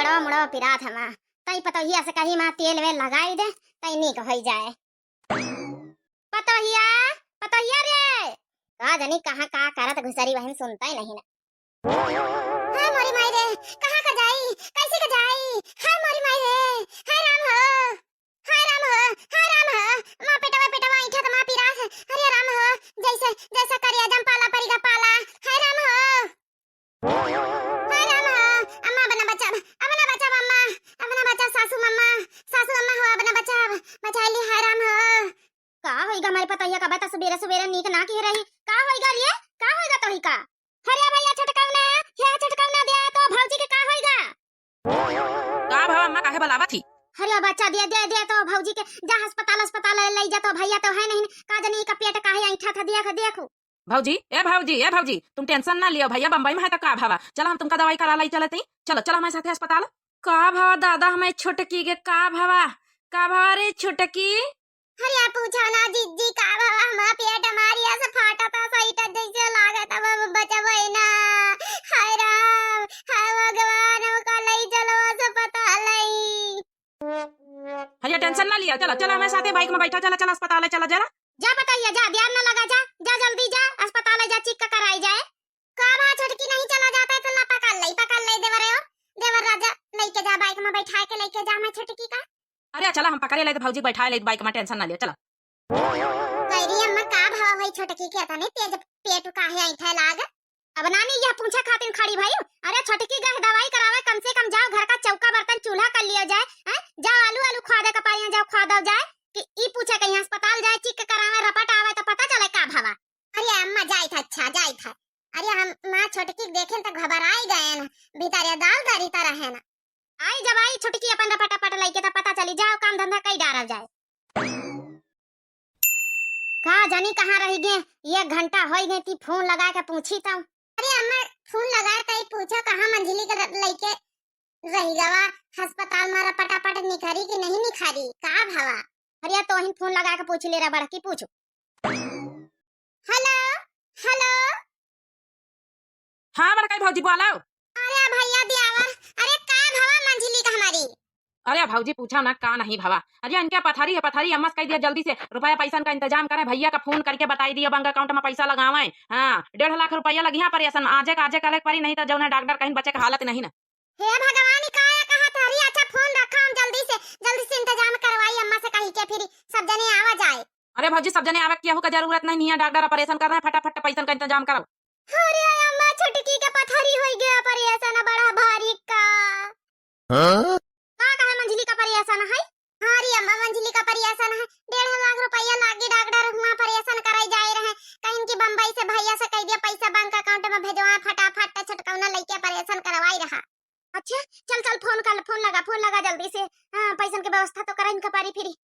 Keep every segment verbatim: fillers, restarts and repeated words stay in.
मुड़वा पिरात हमा। तई पतोहिया से कही माँ तेल वेल लगाई दे, तई नीक होई जाए। पतोहिया, पतोहिया रे, का जानी कहाँ का करत घुसरी, वहन सुनता ही नहीं ना। हाय मोरी माई रे, कहाँ का जाई, कैसे का जाई? हाय मोरी माई रे, हाय राम हो, हाय राम हो, हाय राम हो। माँ पेटवा, पेटवा ऐंठा त माँ पिरास। अरे राम हो, जैसे, जैसे करिया जम पाला परिगा पाला। हाय राम हो, हाय राम हो। अम्मा बना बचाब, अब ना बचाब अम्मा, अब ना बचाब सासू मम्मा, सासू अम्मा हो, अब ना बचाब, बचाई ली। हाय राम हो। का होइगा हमारी पतोहिया का, बता सुबेरे सुबेरे नीक ना किहे रही। का होइगा रे, का होइगा तोही का? अरे भैया छोटकौना, हे छोटकौना, दे तो भौजी के का होइगा? का भवा अम्मा, काहे बुलावत ही? अरे बच्चा, दे, दे, दे तो भौजी के, जा अस्पताल, अस्पताल ले जा तो भैया तो है नहीं, का जानी का पेट काहे ऐंठा था, देख, देखो। भौजी, ए भौजी, ए भौजी, तुम tension ना लियो, भैया बम्बई में है तो का भवा, चलो हम तुमका दवाई करा लाई चलत ही, चलो, चलो हमारे साथे अस्पताल। का भवा दादा, हमारे छोटकी के का भवा, का भवा रे छोटकी? अरे पूछो ना जिज्जी, का भवा, हमारा पेट मारी ऐसे फाटा था, सही जैसे लागत अब हम बचबै ना। हाय राम, हाय भगवान, हमका लई चलो अस्पताल लई। अरे tension ना लिया, चला, चला हमारे साथे bike में बैठा, चला, चला अस्पताल है, चला जरा। जा पतोहिया, जा, देर ना लगा, जा, जा जल्दी जा, अस्पताल है, जा check कराई जाए। का भवा छोटकी, नहीं चला जाता है तो ना पकड़ लई, पकड़ लई देवर हो, देवर राजा, लइके जा bike में बैठा के लइके जा हमारी छोटकी का। अरे चला, हम पकड़े लई तो भौजी बैठाए लई bike में, tension ना लिया, चला। कह रही अम्मा का भवा होई छोटकी के, तने तेज पेट काहे ऐंठे लाग? अब नानी यह पूछे खातिर खड़ी भई, अरे छोटकी गए दवाई करावे, कम से कम जाओ घर का चौका बर्तन चूल्हा कर लिया जाए, हैं? जाओ आलू आलू खोदे का पाई, जाओ खोदो जाए, कि ई पूछे कहीं अस्पताल जाए, check करावे, report आवे तो पता चले का भवा। अरे अम्मा जाइत है, अच्छा जाइत है। अरे हम माँ छोटकी के देखेन तो घबराई गए न, भीतर ये दाल दरी तरह है ना। आई जब आई छोटकी अपन रपटापट लइके त पता चली, जाओ काम धंधा कई डारल जाए। का जानी कहाँ रहि गए, एक घंटा होई गए ती phone लगा के पूछी तौ। अरे अम्मा phone लगा तई पूछो कहाँ मंझली के र-, लइके रहि गवा, अस्पताल में रपटापट निखरी कि नहीं निखरी, का भवा? अरे तोहिन phone लगा के पूछ ले रहा बड़की, पूछो। Hello, hello। हाँ बड़काई भौजी बोलाओ। अरे भैया दियावा, अरे का भवा मंझली का हमारी? अरे भौजी पूछा ना का नहीं भवा। अरे इनके पथरी है, पथरी अम्मा से कह दिया जल्दी से रुपया पैसा का इंतजाम करें, भैया का phone करके बताई दिया bank account में पैसा लगावें। हाँ, डेढ़ लाख रुपया लगिया operation में, आजे का आजे करे के परी, नहीं तो जौन है doctor कहीं बचे का हालत नहीं ना। हे भगवान, ई का कहत हरी? अच्छा phone रखा, हम जल्दी से, जल्दी से इंतजाम करवाई अम्मा से कही के, फिर सब जने आवा जाए। अरे भौजी, सब जने आवे केहू का जरूरत नहीं, नहीं है, doctor operation कर रहे हैं, फटाफट पैसन का इंतजाम करो। अरे अम्मा, छोटकी के पथरी होई गया, operation बड़ा भारी का। हाँ? का कहे मंझली का operation है? हाँ रे अम्मा, मंझली का operation है, डेढ़ लाख रुपया लागी, doctor हुआ operation कराई जाए रहे, कहीं कि बम्बई से भैया से कह दिया पैसा bank account में भेजवाए फटाफट, छोटकौना लइके operation करवाई रहा। अच्छा, चल चल phone कर, phone लगा, phone लगा जल्दी से। हाँ, पैसन के व्यवस्था तो करा इनका पारी फिरी।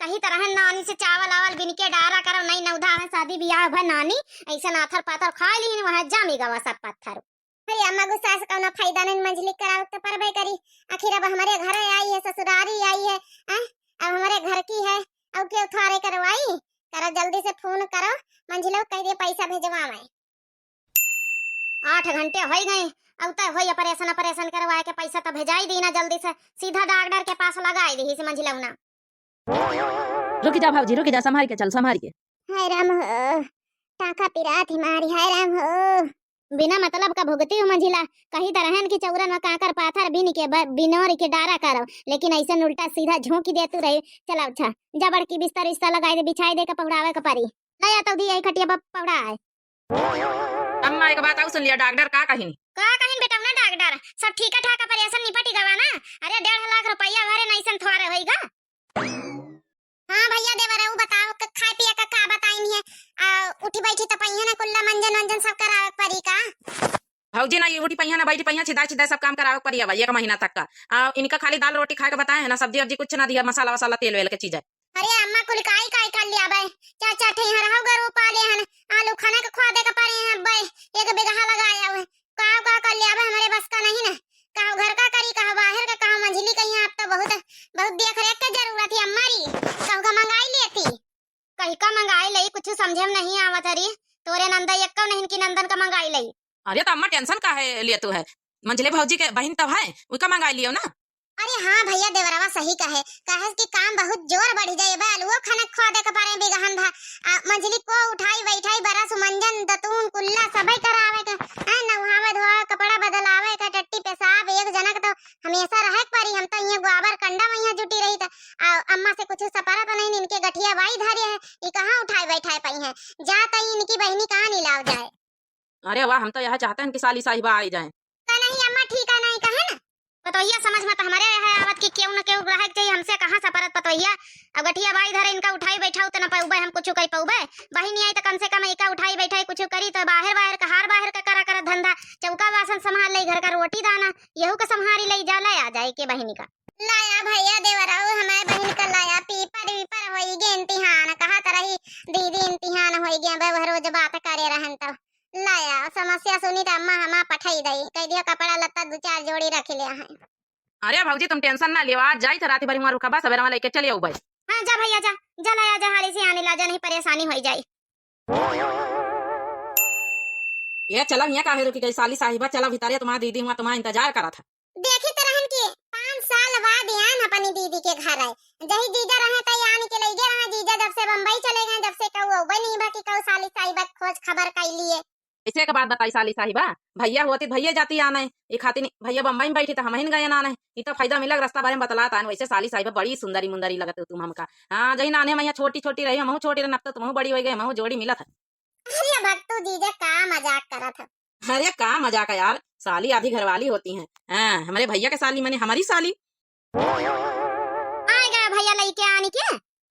कही तरह नानी से चावल आवल बिन के डारा करो, नहीं नौधा है शादी बियाह भा नानी, ऐसे नाथर पाथर खा ली, वहाँ जामी गवा सब पत्थर। अरे अम्मा गुस्सा से कौनो फायदा नहीं, मंझली करावे तो परबे करी। आखिर अब हमारे घर आई है, ससुरारी आई है, हैं? अब हमारे घर की है, अब क्यों थारे करवाई? करो जल्दी से phone करो, मंझलो कह दे पैसा भेजवावे। आठ घंटे होई गए, अब तो होई operation, operation करवाए के पैसा तो भेजाई दी ना जल्दी से, सीधा doctor के पास लगाई दी से मंझलौना। रुक जा भौजी, रुक जा, संभाल के चल, संभाल के। हाय राम हो, टाका पिरात ही मारी, हाय राम हो। बिना मतलब का भुगती हूँ मंझिला, कही तरहन की चौरन में कांकर पाथर बिन के ब-, बिनोर के डारा करो, लेकिन ऐसे उल्टा सीधा झोंकी देतू रही। चला अच्छा, जा बड़की बिस्तर उस्तर लगाई दे, बिछाई दे के पहुड़ावे के परी। ले आ तौदी यही खटिया पर पहुड़ा है। अम्मा, एक बात और सुन लिया, doctor का कहिन? का कहिन बेटौना doctor? सब ठीका ठाका operation निपटी गवा ना? अरे, डेढ़ लाख रुपया भरे नैसन थोड़े होइगा। हाँ भैया देवरऊ बताओ, क-, खाए पिए का का बताइन है? आ, उठी बैठी त पहिया ना, कुल्ला मंजन वंजन सब करावे के परी का? भौजी ना, ये उठी पहिया ना, बैठी पहिया, छिदा छिदा सब काम करावे के परी अब एक महीना तक का। आ, इनका खाली दाल रोटी खाए के बताए है ना, सब्जी वब्जी कुछ ना दिया, मसाला वसाला तेल वेल के चीज है। अरे अम्मा, कुल काई काई कर लिया बे? चार चार ठे यहाँ रहू गरू पाले हन, आलू खाने के खुआ दे के परे हैं बे, एक बीघा लगाया हुए। का का कर लिया बे, हमारे बस का नहीं ना। कहो घर का करी, कहो बाहर का, कहो मंझली कहीं, आप तो बहुत, बहुत देख रेख के जरूरत है अम्मा री। कहू का मंगाई लेती। कहीं का मंगाई लई, कुछ समझे में नहीं आवत हरी। तोरे नंदा एक्को नहीं कि नंदन का मंगाई लई। अरे तो अम्मा tension काहे लेतू है? मंझले भौजी के बहिन तब है, उका मंगाई लियो ना। अरे हाँ भइया, देवरवा सही कहे, कहे कि काम बहुत जोर बढ़ी जाए, बे अलुओ खनक खोदे के परे बिगहन भा। आ, मंझली को उठाई बैठाई, बरस मंजन दतून कुल्ला सबे करावे के, हैं, नहावे धोवे, कपड़ा बदलावे के, टट्टी पेशाब, एक जनक तो हमेशा रहे के परी। हम तो इहाँ गोबर कंडा में इहाँ जुटी रही त, आ, अम्मा से कुछ सपरत नहीं, इनके गठिया बाई धरे है, ई कहाँ उठाए बैठाए पाई हैं। जा तई इनकी बहिनी कहाँ नी लाव जाए। अरे वाह, हम तो यह चाहते हैं कि साली साहिबा आई जाए। तो नहीं अम्मा, ठीक है, नहीं कहे ना। पतोहिया समझ में तो हमरे है आवत कि केहू न केहू रहे के चाहिए, हमसे कहाँ सपरत पतोहिया। अब गठिया बाई धरे, इनका उठाई बैठाऊ तो न पउबे, हम कुछ कही पउबे। बहिनी आई तो कम से कम एका उठाई बैठाई कुछ करी, तो बाहर बाहर का हार बाहर का करा करा धंधा, चौका बासन संभाल ले, घर का रोटी दाना, यहू का संभारी ले, जा ले आ जाए के बहिनी का। लाया भइया देवराऊ, हमारे बहिन का लाया, पीपर वीपर होई गे इम्तिहान, कहत रही दीदी इम्तिहान होई गे, अब वह रोज बात करे रहन तो लाया, समस्या सुनी त अम्मा हमा पठाई दई, कह दिया कपड़ा लत्ता दो चार जोड़ी रख लिया है। अरे भौजी तुम tension ना लियो, आज जाई थे रात भर हुआ रुकबा, सवेरे लेके चले आऊ भाई। हाँ जा भइया जा, जा लाया जा हाली से आने ला जा, नहीं परेशानी होई जाई। ये चला हियाँ काहे रुकी गई साली साहिबा, चला भीतर, तुम्हार दीदी हुआ तुम्हार इंतजार करा था। देखी त रहन कि पाँच साल बाद आन अपनी दीदी के घर आए। जही जीजा रहे तई आन के लइगे रहे। जीजा जब से बम्बई चले गए, जब से कहू अउबे नहीं बा कि कहू साली साहिबा के खोज खबर कई लिए। ऐसे के बात बताई साली साहिबा, भइया होती भइया जाती आने, ई खातिर भइया बम्बई में बैठी त हमहिन गए आने। ई तो फायदा मिलक रास्ता बारे में बतलात आन। वैसे साली साहिबा बड़ी सुंदरी मुंदरी लगत हो तुम हमका। हाँ, जही नाने मैया छोटी छोटी रही, हमहू छोटी रहन, अब तो तुमहू बड़ी हो गए, हमहू जोड़ी मिलत है। अरे भक्तू जीजा का मजाक करत है। अरे का मजाक है यार, साली आधी घरवाली होती हैं। हाँ, हमारे भइया के साली मने हमारी साली। आए गए भइया लइके आने के।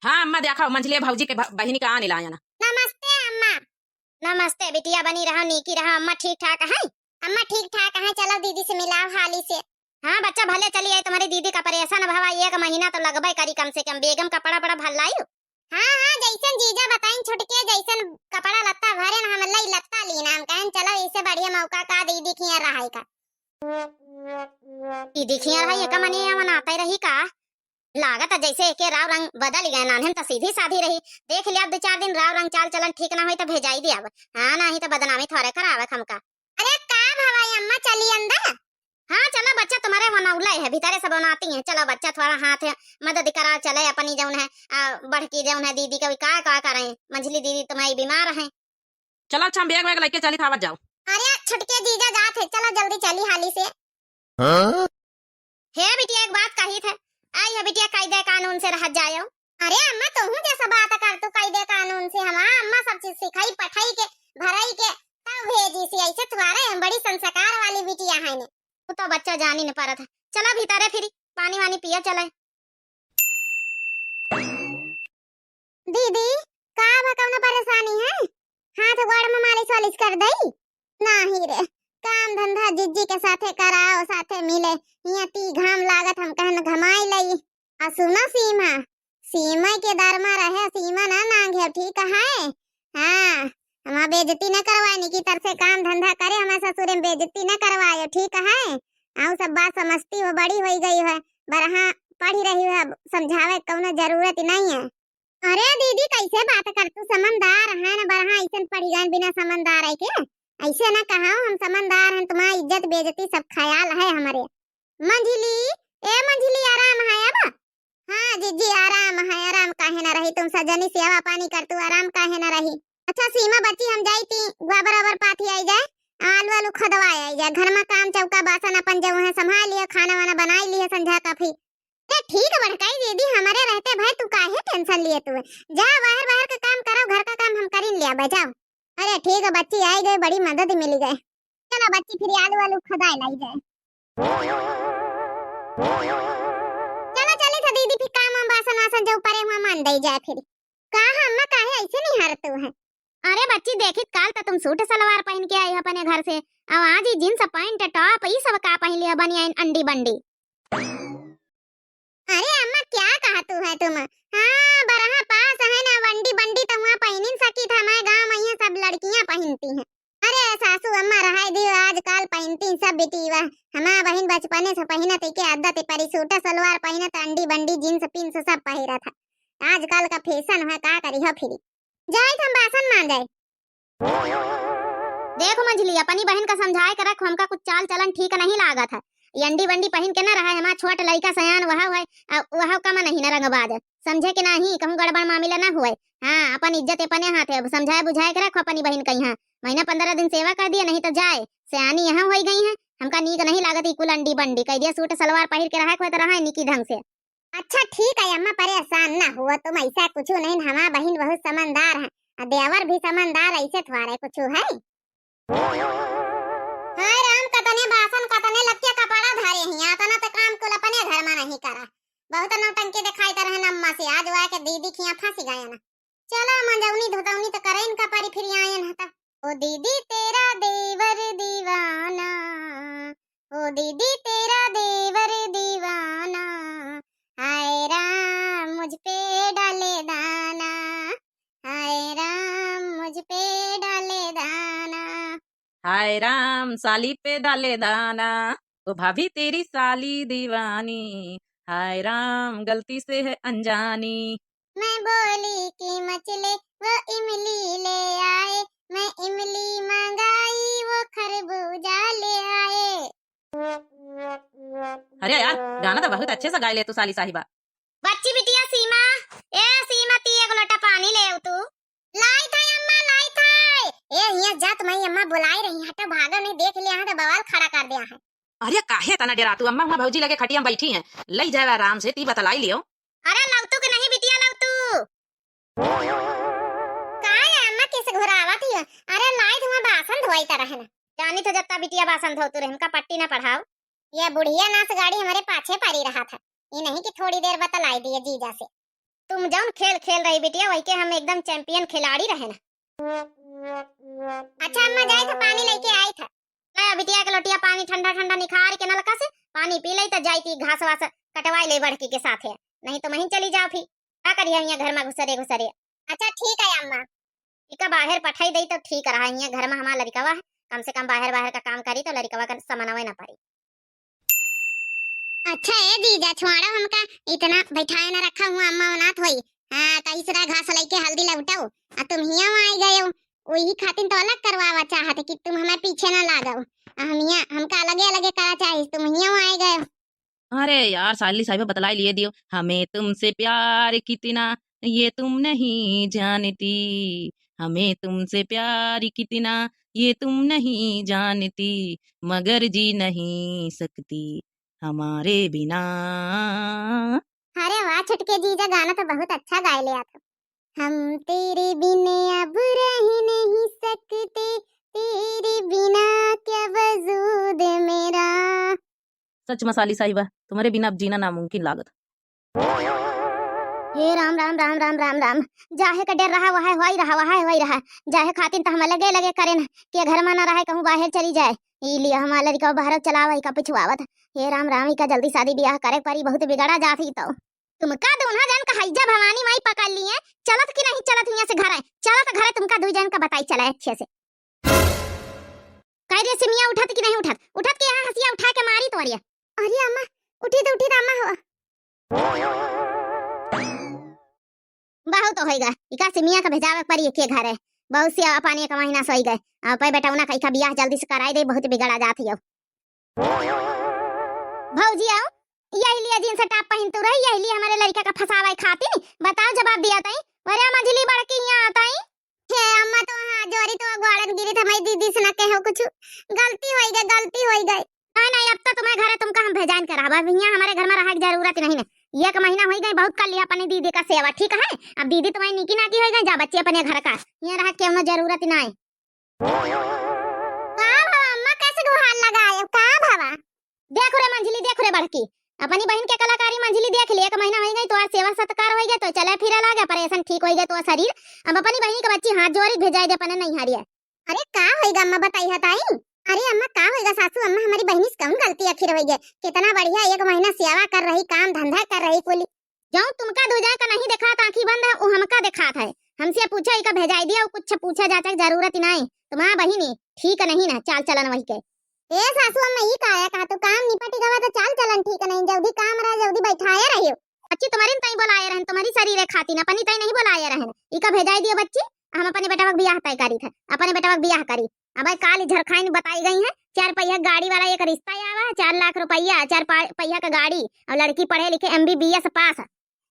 हाँ अम्मा, देखा मंझले भौजी के भ-, बहिनी का आने लाया ना। नमस्ते अम्मा। नमस्ते बिटिया, बनी रहा, नीकी रहा। अम्मा ठीक ठाक है? अम्मा ठीक ठाक है, चलो दीदी से मिलाओ हाली से। हाँ बच्चा, भले चली आई, तुम्हारी दीदी का परेशान भवा, एक महीना तो लगबे करी कम से कम। बेगम कपड़ा बड़ा भल लायू। हाँ, हाँ, जैसन जीजा बताइन छुटके, जैसन कपड़ा लत्ता भरेन, हम लई लत्ता लीन, हम कहन, "चलो, इसे बढ़िया मौका का दीदी खिया रहाई का।" दीदी खिया रहाई, एका मने या मनाते रही का? लागत है जैसे एके राव रंग बदल गए, नान्हन तो सीधी साधी रही। देख लिया, अब दो चार दिन राव रंग चाल चलन ठीक ना होई तो भेजाई दिया अब। हाँ, नाही तो बदनामी थोड़े करावे हमका। अरे का भवाई अम्मा, चली अंदर। हाँ, चलो बच्चा, तुम्हारे बनौले है, भीतरे से बनाती हैं। चलो बच्चा, थोड़ा हाथ है, मदद करा, चले अपनी जौन है, आ, बढ़की जौन है दीदी का भी का, का करें, मंझली दीदी तुम्हारी बीमार है। चलो अच्छा, हम बैग वैग लेके चली था, आवत जाओ। अरे छुटके जीजा जात है, चलो जल्दी चली हाली से। हाँ? हे बिटिया, एक बात कही थे, आई है बिटिया, कायदे कानून से रहत जायो। अरे अम्मा, तोहू जैसा बात कर तू कायदे कानून से, हमार अम्मा सब चीज सिखाई, पठाई के, भराई के, तब भेजी सी। ऐसे तुम्हारे हम बड़ी संस्कार वाली बिटिया है ने। वो तो बच्चा जानी न परत है। चलो भीतरे फिर पानी वानी पिया चले। दीदी, का बा, कौनो परेशानी है? हाथ गोड़ में मालिश वालिश कर दई? नाही रे, काम धंधा जिज्जी के साथे कराओ, साथे मिले। हियाँ ती घाम लागत, हम कहन घमाई लई। आ सुनो सीमा, सीमा के दरमा रहे, सीमा ना नांगे, ठीक है? हाँ, हमार बेइज्जती न करवाए, निकी तर से काम धंधा करे, हमार ससुरे में बेइज्जती न करवाए, ठीक है? आऊ सब बात समझती हो, बड़ी होई गई है, बरहा पढ़ी रही हो, अब समझावे कौनो जरूरत नहीं है। अरे दीदी, कैसे बात कर तू? समझदार है ना, बरहा ऐसन पढ़ी गए बिना समझदार है के? ऐसे ना कहा, हम समझदार हैं, तुम्हारा इज्जत बेइज्जती सब ख्याल है हमारे। मंझली, ए मंझली, आराम है अब? हाँ जिज्जी, आराम है, आराम काहे ना रही, तुम सजनी सेवा पानी कर तू, आराम काहे ना रही। अच्छा सीमा बच्ची, हम जाई ती गोबर ओबर पाथी आई जाए, आलू आलू खदवा आई जाए, घर में काम चौका बासन अपन जौन है संभाल लियो, खाना वाना बनाई लियो संझा का फिर। ए, ठीक बड़काई दीदी, हमारे रहते भाई तू काहे tension लिए तू? जा बाहर, बाहर का काम करो, घर का काम हम करिन लिया बा, जाओ। अरे ठीक है बच्ची, आई गए, बड़ी मदद मिल गए। चलो बच्ची, फिर आलू आलू खदाए लाई जाए। चलो चली था दीदी, फिर काम हम बासन वासन जो परे हुआ मान दई जाए फिर। का अम्मा, काहे ऐसे निहारत हो है? अरे बच्ची, देखित काल तो तुम सूट सलवार पहन के आई हो अपने घर से, अब आज ये जींस पैंट टॉप ई सब का पहन लिया, बनियान अंडी बंडी। अरे अम्मा, क्या कहा तू है तुम? हाँ, बरहा पास है ना, वंडी बंडी तो हुआ पहनिन सकी था, मैं गाँव में ये सब लड़कियाँ पहनती हैं। अरे सासू अम्मा, रहाई दियो, आजकल पहनती सब बिटिया। हमार बहिन बचपने से पहनत के आदत परी, सूट सलवार पहनत, अंडी बंडी, जींस पींस सब पहिरत है। आजकल का फैशन है, का करी हो फिरी। जाई हम बासन मांजे। देखो मंझली, अपनी बहिन का समझाए के रख, हमका कुछ चाल चलन ठीक नहीं लागत है। ये अंडी बंडी पहिन के न रहा है, हमार छोट लड़िका सयान वह है, अ, वह कम नहीं न रंगबाज है। समझे के नाही, कहूँ गड़बड़ मामिला न होए। हाँ, अपन इज्जत अपने हाथ है, अब समझाए बुझाए के रखो अपनी बहिन कइहाँ। महीना पंद्रह दिन सेवा कर दिया, नहीं तो जाए, सयानी यहाँ होई गई है। हमका नीक नहीं लागत ई कुल अंडी बंडी, कह दिया सूट सलवार पहिर के रहा, खोत रहा है निकी ढंग से। अच्छा ठीक है अम्मा, परेशान ना हुआ तुम, ऐसा कुछ नहीं, हमार बहिन बहुत समझदार है, आ देवर भी समझदार, ऐसे थोड़े कुछ है। हाय राम, कतने बासन, कतने लत्ते कपड़ा धरे हैं, अतना त काम कुल अपने घर में नहीं करा। बहुत नौटंकी दिखाई दे रहे अम्मा से, आज वह के दीदी खिया फंस गए ना। चला मंजौनी धोतौनी त करे इनका परी, फिर आयन हता। ओ दीदी तेरा देवर दीवाना, ओ दीदी तेरा देवर दीवाना, हाय राम मुझ पे डाले दाना, हाय राम मुझ पे डाले दाना। हाय राम साली पे डाले दाना, ओ भाभी तेरी साली दीवानी, हाय राम गलती से है अनजानी। मैं बोली कि मचले वो इमली ले आए, मैं इमली मंगाई वो खरबूजा ले आए। अरे यार, गाना तो बहुत अच्छे से गाए ले तू साली साहिबा। बच्ची बिटिया सीमा, ए सीमा, ती एगो लोटा पानी ले आऊ तू। लाई था अम्मा, लाई था। ए हिया जात माई अम्मा बुलाई रही, हटा भागो नहीं, देख लिया है तो बवाल खड़ा कर दिया है। अरे काहे तना डेरा तू अम्मा, वहाँ भौजी लगे खटिया में बैठी हैं, लई जाए आराम से, ती बतलाई लियो। अरे लौतू के नहीं बिटिया लौतू। का है अम्मा, किस घुरावत ही हो? अरे लाई धुआं बासन धोई तरह ना। जानी तो जत्ता बिटिया बासन धोतू रहे, हमका पट्टी ना पढ़ाओ। ये बुढ़िया नास गाड़ी हमारे पाछे पड़ी रहा था, ये नहीं कि थोड़ी देर बतलाई दिए जीजा से। तुम जौन खेल खेल रही बिटिया, वही के हम एकदम चैंपियन खिलाड़ी रहे ना। अच्छा अम्मा, जाए तो पानी लेके आई था। ले बिटिया के लोटिया पानी ठंडा ठंडा निखार के नलका से पानी पी ले तो जाई थी घास वास कटवाई ले बड़की के साथ है, नहीं तो महीन चली जाओ फिर। का करिए यहाँ घर में घुसरे घुसरे। अच्छा ठीक है अम्मा। इका बाहर पठाई दई तो ठीक रहा, यहाँ घर में हमार लड़िकवा है, कम से कम बाहर बाहर का काम करी तो लड़िकवा का समनवे ना पड़ी। अच्छा ए जीजा, छोड़ो हमका, इतना बैठाए ना रखा हुआ, अम्मा ओनात होई। हाँ, कई सरा घास लइके हल्दी लौटाओ, आ तुम हियाँ आई गए हो, वही खातिर तो अलग करवावा चाहत कि तुम हमारे पीछे ना लागो, आ हम हियाँ, हमका अलगे अलगे करा चाहे, तुम हियाँ आई गए हो। अरे यार, साली साहिबा बतलाई लिए दियो, हमें तुमसे प्यार कितना, ये तुम नहीं जानती, हमें तुमसे प्यार कितना, ये तुम नहीं जानती, मगर जी नहीं सकती हमारे बिना। अरे वाह छुटके जीजा, गाना तो बहुत अच्छा गाए ले आप। हम तेरे बिन अब रह नहीं सकते, तेरे बिना क्या वजूद मेरा। सच में साली साहिबा, तुम्हारे बिना अब जीना नामुमकिन लागत। हे राम राम राम राम राम राम। जाहे का डर रहा, वह होई रहा, वह होई रहा। जाहे खातिन त हम लगे लगे करेन कि घर में ना रहे, कहूँ बाहर चली जाए। ई लिया हमार लड़िका बाहर चलावा, इका पिछुआवत। हे राम राम, इका जल्दी शादी ब्याह करे परी, बहुत बिगड़ा जात ही तो। तुमका दून्हा जन का हैजा भवानी माई पकड़ लिए, चलत कि नहीं चलत हियाँ से घरे, चलत घरे तुमका दुई जन का बताई चले अच्छे से। कह रे सिमिया उठत कि नहीं उठत, उठत कि यहाँ हंसिया उठा के मारी तोरिया। अरे अम्मा, उठी तो उठी तो अम्मा हो। बहुत होइगा, इका सिमिया का भेजावे के परी एके घरे। बहुत से पानी एक महीना सोई गए। अब पे बेटा उना कई का बियाह जल्दी से कराई दे, बहुत बिगड़ा जात हियो। भौजी आओ, यही लिए जींस टॉप पहनतू रही, यही लिए हमारे लड़का का फंसावे खातिर। बताओ जवाब दिया तई। अरे मंझली बड़की यहाँ आताई। हे अम्मा तो हाँ जोरी तो गोड़न गिरी था, मैं दीदी से ना कहो कुछ। गलती होई गई, गलती होई गई। नहीं नहीं, अब तो तुम्हारे घरे तुमका हम भेजाइन के रहबा, अब यहाँ हमारे घर में रहे की जरूरत नहीं ना। एक महीना होई गई, बहुत कर लिया अपनी दीदी का सेवा, ठीक है? अब दीदी तुम्हारी निकी नाकी होई गई, जा बच्ची अपने घर का, यहाँ रहे के उन्हें जरूरत नहीं। का भवा अम्मा, कैसे गुहार लगाए? का भवा? देख रे मंझली, देख रे बड़की, अपनी बहिन के कलाकारी मंझली देख ले, एक महीना होई गई, तोहार सेवा सत्कार होई गए, तो चले फिरे लागे, ऑपरेशन ठीक होई गए तो शरीर। अब अपनी बहिनी के बच्ची हाथ जोरी भेजाई दे अपने नैहरिया। अरे का होई गा अम्मा, बताई हताई? अरे अम्मा का होई गा सासू अम्मा, हमारी बहिनी से कौन गलती आखिर होई गए? कितना बढ़िया एक महीना सेवा कर रही, काम धंधा कर रही कुली। जौन तुमका दूजा का नहीं देखात, आँखी बंद है, उ हमका देखात है। हमसे पूछा, इका भेजाई दिया, उ कुछ पूछा जाचा के जरूरत ही नहीं। तुम्हारा बहिनी ठीक नहीं ना, चाल चलन वही के। ए सासू अम्मा, ई का है, का तो काम निपटी गवा तो चाल चलन ठीक नहीं, जल्दी काम रहा, जल्दी बैठाए रहियो। बच्ची तुम्हारी तई बोलाए रहन, तुम्हारी शरीर है खाती ना, अपनी तई नहीं बोलाए रहन। इका भेजाई दियो बच्ची, हम अपने बेटवा के बियाह तय करी थे, अपने बेटवा के बियाह करी। अबे काल झरखाइन बताई गई है, चार पहिया गाड़ी वाला एक रिश्ता आवा है, चार लाख रुपया, चार पा-, पहिया का गाड़ी, और लड़की पढ़े लिखे एमबीबीएस पास।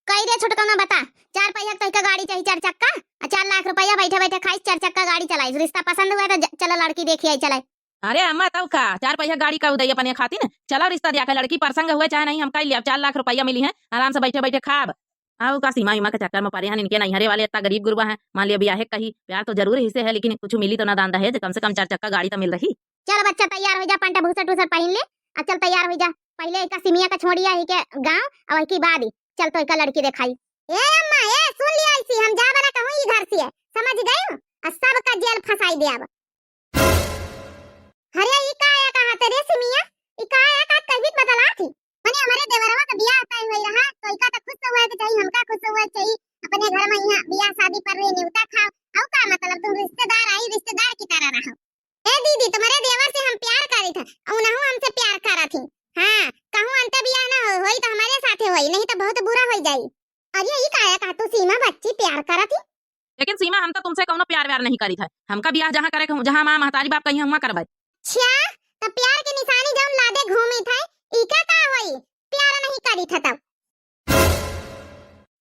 कई रे छोटकौना बता, चार पहिया का तोहका गाड़ी चाही, चार चक्का, आ चार लाख रुपया, बैठे बैठे खाइस, चार चक्का गाड़ी चलाइस, रिश्ता पसंद हुआ तो ज-, चलो लड़की देखी आई, चले। अरे अम्मा, तब का, चार पहिया गाड़ी का उदई अपने खातिर, चलो रिश्ता दिया के, लड़की पसंद हुए चाहे नहीं, हम कई लिया, चार लाख रुपया मिली है, आराम से बैठे बैठे खाब। आओ का सीमा ईमा के चक्कर में परे हैं, इनके नैहरे वाले इतना गरीब गुरबा हैं, मान लिया बियाहे कही, प्यार तो जरूर ही से है, लेकिन कुछ मिली तो ना दान दहेज, कम से कम चार चक्का गाड़ी तो मिल रही। चल बच्चा, तैयार हो जा, पंटा भूसट उसट पहन ले, आ चल तैयार हो जा, पहले एका सिमिया का छोड़िया ही के गाँव, और की बाद ही चल तो एका लड़की देखाई। ए अम्मा, ए सुन लिया, ऐसी हम जा बना कहूँ ई घर से, समझ गई? आ सबका जेल फंसाई दे अब। अरे ई का या कहा तेरे सिमिया, ई का या कहा कभी बदला थी। मने हमारे देवरवा का बियाह तय होई रहा, तो इका तो खुश हुआ के चाहिए, हमका खुश हुआ के चाहिए। अपने घर में यहाँ बियाह शादी पर रही, न्योता खाओ। और का मतलब, तुम रिश्तेदार आई, रिश्तेदार की तरह रहो। ए दीदी, तुम्हारे देवर से हम प्यार करी थे, उनहु हमसे प्यार करा थी। हाँ, कहूँ अंत बियाह ना हो, होई तो हमारे साथे होई, नहीं तो बहुत बुरा होई जाई। अरे ई का या कहा तू सीमा बच्ची प्यार करा थी? लेकिन सीमा, हम तो तुमसे कौनो प्यार व्यार नहीं करी थे। हमका बियाह जहाँ करे के, जहाँ माँ महतारी बाप कही हुआ करबे। अच्छा, तो प्यार के निशानी जौन लादे घूमी थे, इका का होई? प्यार नहीं करी थे तब।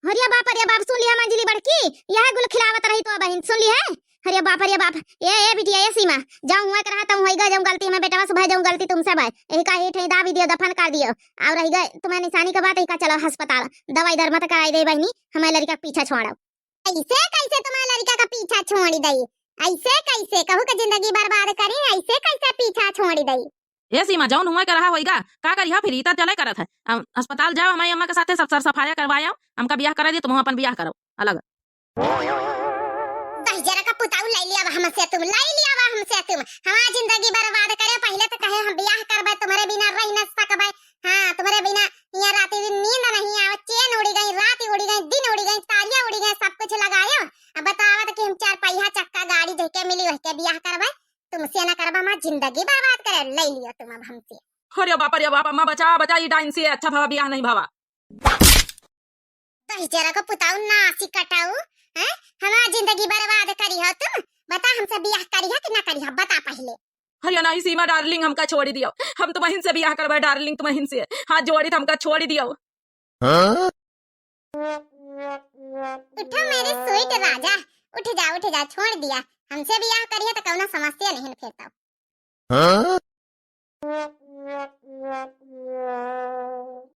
अरे बाप, अरे बाप, सुन लिया मंजली बड़की, यह गुल खिलावत रही तो बहन, सुन ली है? अरे बाप, अरे बाप, ए, ए बिटिया, ए सीमा, जौन हुआ के रहा, तौन होइगा, जौन गलती हमें बेटवा से भय, जौन गलती तुमसे भय, यही का हेठ है, दाबी दियो, दफन कर दियो। और रहिगा तुम्हें निशानी के बात, यही का चलो अस्पताल, दवाई दर मत कराई दे बहनी, हमें लड़का के पीछा छोड़ो। ऐसे कैसे तुम्हारे लड़का का पीछा छोड़ दई? ऐसे कैसे? कहू का जिंदगी बर्बाद करी, ऐसे कैसे पीछा छोड़ दई? ए सीमा, जौन हुआ के रहा होइगा, का करिहा फिर, ई त चले करत है। अम, अस्पताल जाओ, हमारी अम्मा के साथे सब सर सफाया करवाओ, हमका बियाह करा दियो, तुम अपन बियाह करो अलग। दहिजरा का पुताऊ, लै लिया हमसे तुम, लै लिया हमसे तुम। हमार जिंदगी बर्बाद करे, पहले तो कहे हम बियाह करबे, तुम्हारे बिना रह न सकबे। हाँ, तुम्हारे बिना यहाँ रात दिन नींद नहीं आवे, चैन उड़ी गई, रात उड़ी गई, दिन उड़ी गई, तारिया उड़ी गई, सब कुछ लगायो। अब बतावा तो कि हम चार पहिया चक्का गाड़ी जहके मिली वहके बियाह करबे, तुमसे ना करबे, हमार जिंदगी बर्बाद करे, लै लियो तुम अब हमसे। अरे बाप, अरे बाप, अम्मा बचा, बचा, ई डाइन से अच्छा भवा बियाह नहीं भवा। दहिजरा को पुताऊ नासी कटाऊ, हैं? हमार जिंदगी बर्बाद करिहो तुम। बता हमसे बियाह करिहा कि ना करिहा, बता पहले। अरे नहीं सीमा डार्लिंग, हमका छोड़ी दियो, हम तुम्हिन से बियाह करबे डार्लिंग, तुम्हिन से हाथ जोड़ी, हमका छोड़ी दियो। हाँ? उठो मेरे स्वीट राजा, उठ जा, उठ जा, छोड़ दिया। हमसे बियाह करिहा तो कौनो समस्या नहीं फिर तो। हाँ?